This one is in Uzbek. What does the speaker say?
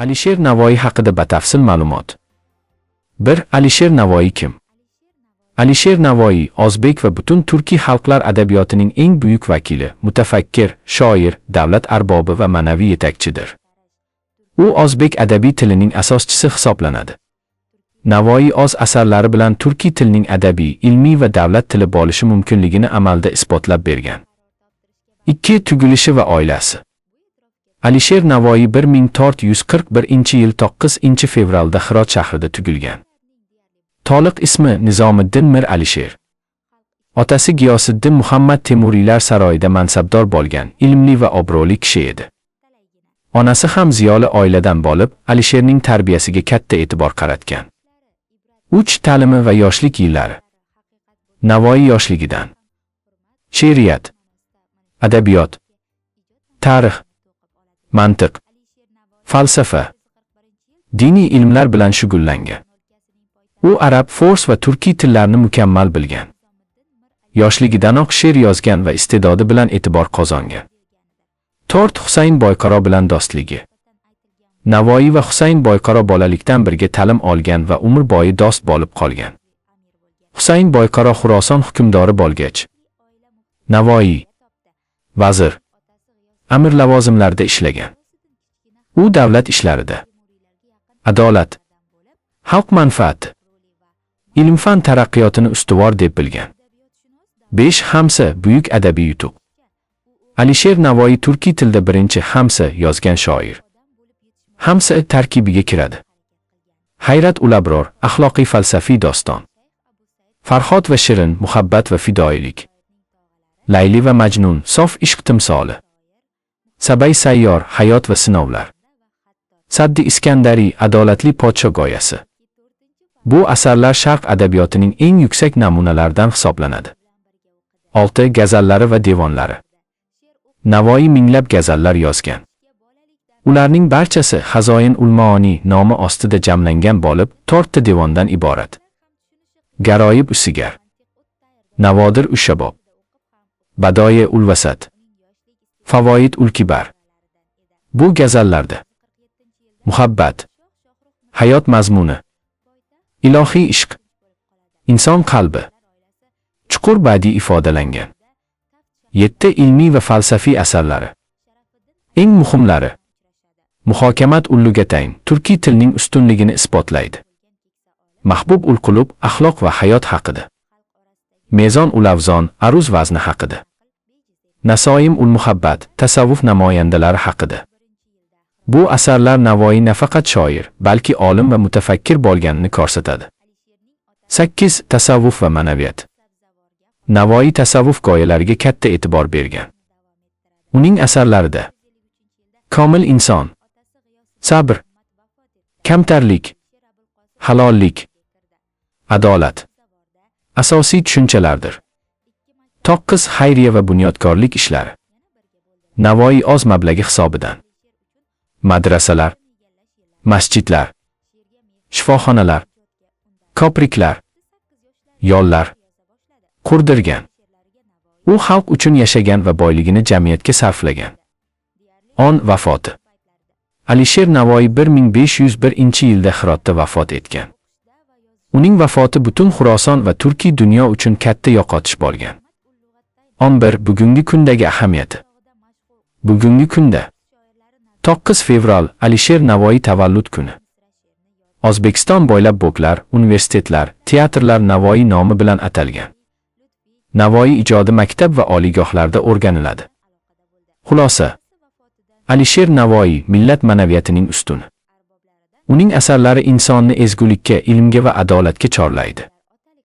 Alisher Navoiy haqida batafsil ma'lumot. 1. Alisher Navoiy kim? Alisher Navoiy o'zbek va butun turkiy xalqlar adabiyotining eng buyuk vakili, mutafakkir, shoir, davlat arbobi va ma'naviy yetakchidir. U o'zbek adabiy tilining asoschisi hisoblanadi. Navoiy o'z asarlari bilan turkiy tilning adabiy, ilmiy va davlat tili bo'lishi mumkinligini amalda isbotlab bergan. 2. Tug'ilishi va oilasi. Alisher Navoiy 1441-yil 9-fevralda Hirot shahrida tug'ilgan. To'liq ismi Nizomiddin Mir Alisher. Otasi Giyosiddin Muhammad Temuriylar saroyida mansabdor bo'lgan, ilmli va obro'li kishi edi. Onasi ham ziyoli oiladan bo'lib, Alisherning tarbiyasiga katta e'tibor qaratgan. 3. Ta'limi va yoshlik yillari. Navoiy yoshligidan she'riyat, adabiyot, tarix, mantiq, falsafa, diniy ilmlar bilan shug'ullangan. U arab, fors va turkiy tillarini mukammal bilgan. Yoshligidanoq she'r yozgan va iste'dodi bilan e'tibor qozongan. 4. Husayn Boyqaro bilan do'stligi. Navoiy va Husayn Boyqaro bolalikdan birga ta'lim olgan va umr bo'yi do'st bo'lib qolgan. Husayn Boyqaro Xuroson hukmdori bo'lgach, Navoiy vazir, amir lavozimlarida ishlagan. U davlat ishlarida adolat, xalq manfaati, ilm-fan taraqqiyotini ustuvor deb bilgan. 5. Hamsa buyuk adabiy yutuq. Alisher Navoiy turkiy tilda birinchi hamsa yozgan shoir. Hamsa tarkibiga kiradi. Hayrat ul abror, axloqiy falsafiy doston. Farhod va Shirin, muhabbat va fidoyilik. Layli va Majnun, sof ishq timsoli. Sabay sayyor, hayot va sinovlar. Saddi Iskandariy, adolatli podsho g'oyasi. Bu asarlar sharq adabiyotining eng yuksak namunalaridan hisoblanadi. 6. Gazallari va devonlari. Navoiy minglab gazallar yozgan. Ularning barchasi Xazoin ul Maoni nomi ostida jamlangan bo'lib, to'rtta devondan iborat. Garoyib usigar. Navodir ushabob. Badoyi ul vasat. Favoid ul kibar. Bu gazallarda muhabbat, hayot mazmuni, ilohiy ishq, inson qalbi chuqur badiiy ifodalangan. 7. Ilmiy va falsafiy asarlari. Eng muhimlari Muhokamat ul-lugatayn turkiy tilning ustunligini isbotlaydi. Mahbub ul qulub axloq va hayot haqida. Mezon ul avzon aruz vazni haqida. Nasoim ul muhabbat tasavvuf namoyandalari haqida. Bu asarlar Navoiy nafaqat shoir, balki olim va mutafakkir bo'lganini ko'rsatadi. 8. Tasavvuf va ma'naviyat. Navoiy tasavvuf g'oyalariga katta e'tibor bergan. Uning asarlarida komil inson, sabr, kamtarlik, halollik, adolat asosiy tushunchalardir. 9. Xayriya va bunyodkorlik ishlari. Navoiy oz mablag'i hisobidan madrasalar, masjidlar, shifoxonalar, ko'priklar, yo'llar qurdirgan. U xalq uchun yashagan va boyligini jamiyatga sarflagan. 10. Vafoti. Alisher Navoiy 1501-yilda Hirotda vafot etgan. Uning vafoti butun Xuroson va turkiy dunyo uchun katta yo'qotish bo'lgan. 11. Bugungi kundagi ahamiyati. Bugungi kunda 9 fevral Alisher Navoiy tavallud kuni. O'zbekiston bo'ylab bog'lar, universitetlar, teatrlar Navoiy nomi bilan atalgan. Navoiy ijodi maktab va oliygohlarda o'rganiladi. Xulosa. Alisher Navoiy millat ma'naviyatining ustuni. Uning asarlari insonni ezgulikka, ilmga va adolatga chorlaydi.